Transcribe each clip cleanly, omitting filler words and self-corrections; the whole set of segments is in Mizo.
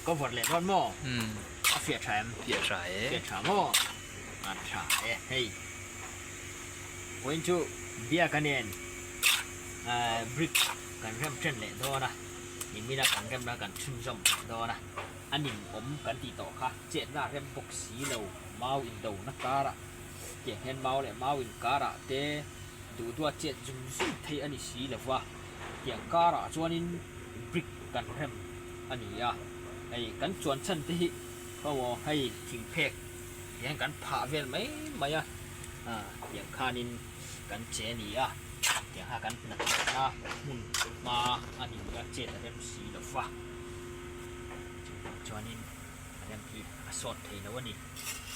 cover leh dawn maw? A fiah tha em? Fiah tha e. Fiah tha maw? A tha e hei. Vawiin chu biaka nen brick kan rem then leh dawn a, nimina kan remna kan chhunzawm leh dawn a, a nin awm kan tih tawh kha chetna rem bawk si lo mau indona karah tiang hian mau leh mau inkarah te duh duat chet zum zum thei a ni si lo va, tiang karah chuanin brick kan rem a ni a, hei kan chuan chhan te hi khaw hei thingphek hian kan phah vel mai mai a. Tiang khanin kan che a ni a, tiang kha kan hnathawhna hmun hma a ni a, chet a rem si lo va, chuvang chuanin a rem hi a sawt thei lo a ni.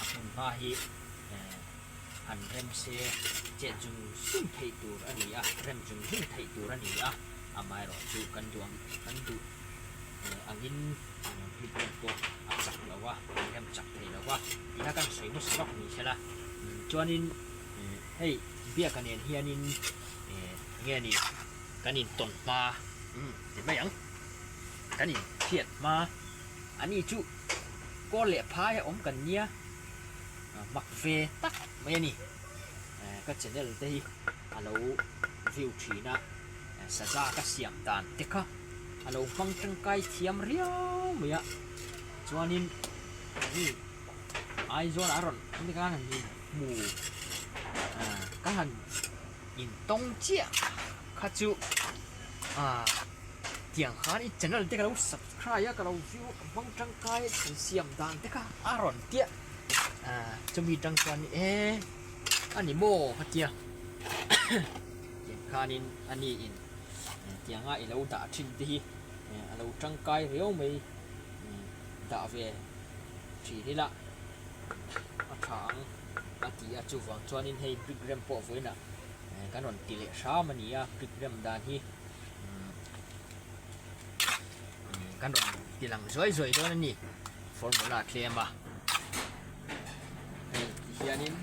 A hmun hma hi han rem se chet zung zung theih tur a ni a, rem zung zung theih tur a ni a, amaherawhchu kan duh ang kan duh angin hliphawm pawh a chak lo a, an rem chak thei lo va, tih kha kan sawi hmasa lawk ni se la. Chuanin hei biaka nen hianin enge ni kan intawn hma ti mai ang, kan inhriat hma a ni chu kawl leh phai a awm kan nia mak ve tak mai a ni. Ka channel te hi a lo view thin a, saza ka siam dan te kha. A lo hmang tangkai thiam riau mai a, chuanin hei Aizawl a rawn awm khan han in hmu ah ka han in tawng chiah kha chu ah tiang khan i channel te ka lo subscribe a ka lo view a ka hmang tangkai an siam dan te kha a rawn tiah ah chumi tang chuan e a ni maw ka tia tiang khanin a ni in. Tianga i lo dah thin te hi a lo tangkai riau mai dah ve thin ila a tha ang a ti a, chuvang chuanin hei brick rem pawh vawiinah kan rawn ti leh hram a ni a, brick rem dan hi kan rawn ti lang zuai zuai dawn a ni formula tlem a hei tihianin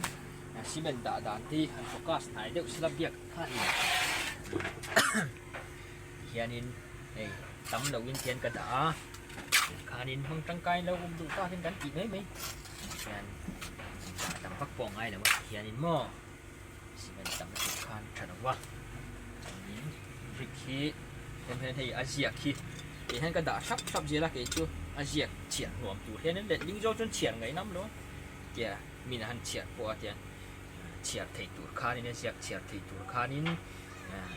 cement dah dan te hi han focus hnai deuh sela biak Kha ni hianin hei tam lo in hian ka dah a khanin hmang tangkai lo awm duh takin kan tih mai mai hian dah tam vak pawh a ngai lo a hianin maw cement tam lutuk khan tha lo va chuanin brick hi heng hian hei a ziak hi tih hian ka dah hrap hrap zel a kei chu a ziak chhiar nuam tur hian letling zawk chuan chhiar ngaihnam lo a tia min a han chhiar pawh a tiang. Chhiar theih tur khanin a ziak chhiar theih tur khanin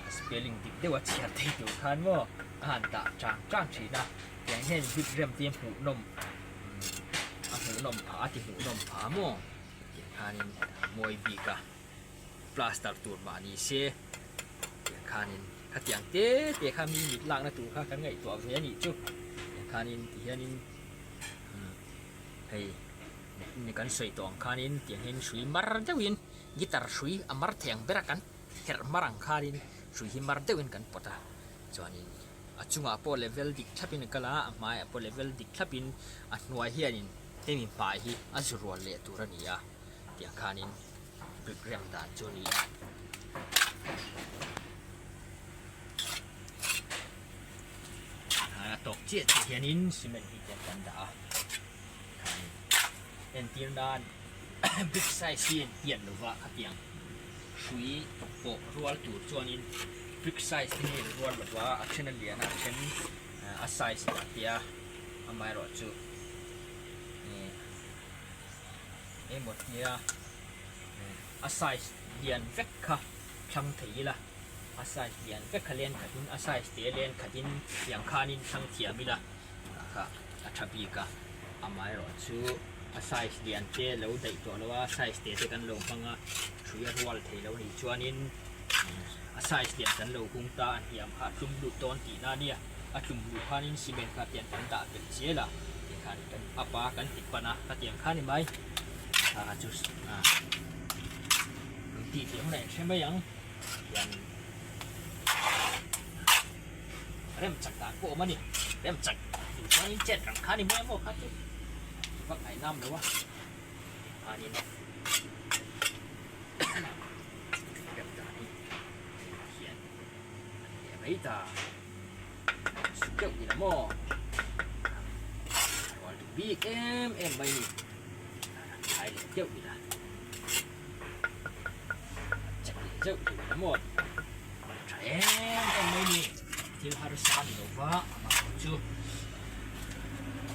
a spelling dik deuh a chhiar theih tur khan maw a han dah chang chang thin a tiang hian bik rem te hmuhnawm a hmuhnawm phah a ti hmuhnawm phah maw tiang khanin a mawi bik a plaster tur mah ni se tiang khanin khatiang te te kha mi mit lakna tur kha kan ngaihtuah ve a nih chu tiang khanin ti hianin hei. Ni kan sawi tawh ang khanin tiang hian hrui mar deuhin guitar hrui a mar thei ang ber a kan herh mar ang khanin hrui hi mar deuhin kan pawt a chuanin a chungah pawh level dik thlapin a kal a a hmaiah pawh level dik thlapin a hnuai hianin hemi hmai hi a zu rual leh tur a ni a tiang khanin brick rem dan chu a ni a. A tawk chiah chiah hianin cement hi tiang kan dah a. Entir nan big size hi an pian lova khatiang hrui pawh rual tur chuanin big size te hi an rual lova a then a lian a a then a size a tia amaherawhchu ih engemaw tia a size lian vek kha thlang thei ila a size lian vek kha len khatin a size te len khatin tiang khanin thlang thiam ila. Kha a tha bik a, amaherawhchu a size lian te lo daih tawh lo a, size te te kan lo hmang a, hrui a rual thei lo nih chuanin a size lian kan lo hung ta a hniam kha a tlum lut dawn tihna a nia, a tlum luh khanin cement kha tiang kan dah belh zel a, tikhan kan up a kan ti pan a, khatiang kha ni mai, kha chu kan tih theih hunah in hre mai ang tiangin. Rem chak dan pawh awm a ni. Rem chak duh chuanin chet rang kha ni mai maw kha chu vak ngaih nam lo a. Khanin rem dan hi hian an leh mai ta. Suk deuh ni la maw. bik em em mai ni. Thai leh deuh ila. Chat leh zeuh zeuh ila maw. Tha em em mai ni. Thil harsa a ni lo va, amah pawh chu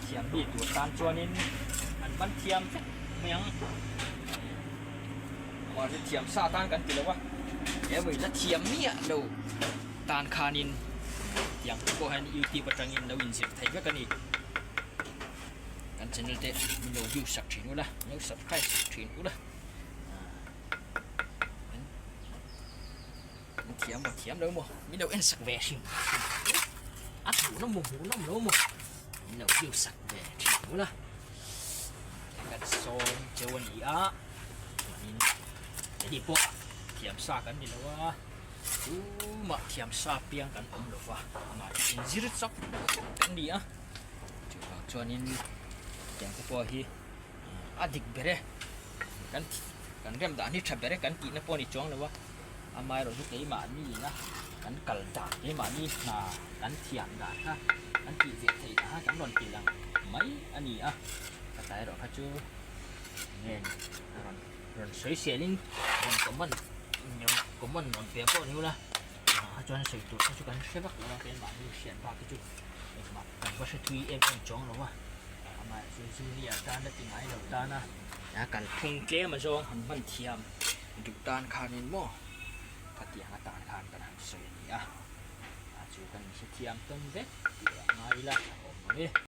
thiam mi tur tan chuanin an ban thiam vek mai ang. Amah chu thiam sa tan kan ti lo a, he mawin la thiam miah lo tan khanin tiang te pawh hian youtube atangin lo inzir thei vek a ni. Kan channel te min lo view sak thin ula, min lo subscribe sak thin ula. An thiam maw thiam lo maw min lo en sak ve hrim a hmuh nawm maw hmuh nawm lo maw min lo view sak ve thin ula kan sawm cheu a ni a chuanin heti pawh thiam sa kan ni lo a tumah thiam sa piang kan awm lo va amah chu inzir chak kan ni a chuvang chuanin tiang te pawh hi a dik ber e kan kan rem dan hi tha ber e kan tihna pawh a ni chuang lo a amaherawh chu keimahni ina kan kal dan keimahni hna kan thiam dan kha kan tih ve theih dan kha kan rawn ti lang mai a ni a ka tlai erawh kha chu nge a rawn rawn sawi selin rawn comment comment rawn pe pawh ni ula ah chuan sawi tur kha chu kan hre vak lo a keimahni hriat bak hi chu engmah kan va hre thui em em chuang lo a amaherawhchu junior tan la ti ngai lo tan a a kalphung tlem azawng han hman thiam duh tan khanin maw khatiang atan khan kan han sawi a ni a, a chu kan hrethiam tawn vek tih a ngai ila a awm ang e.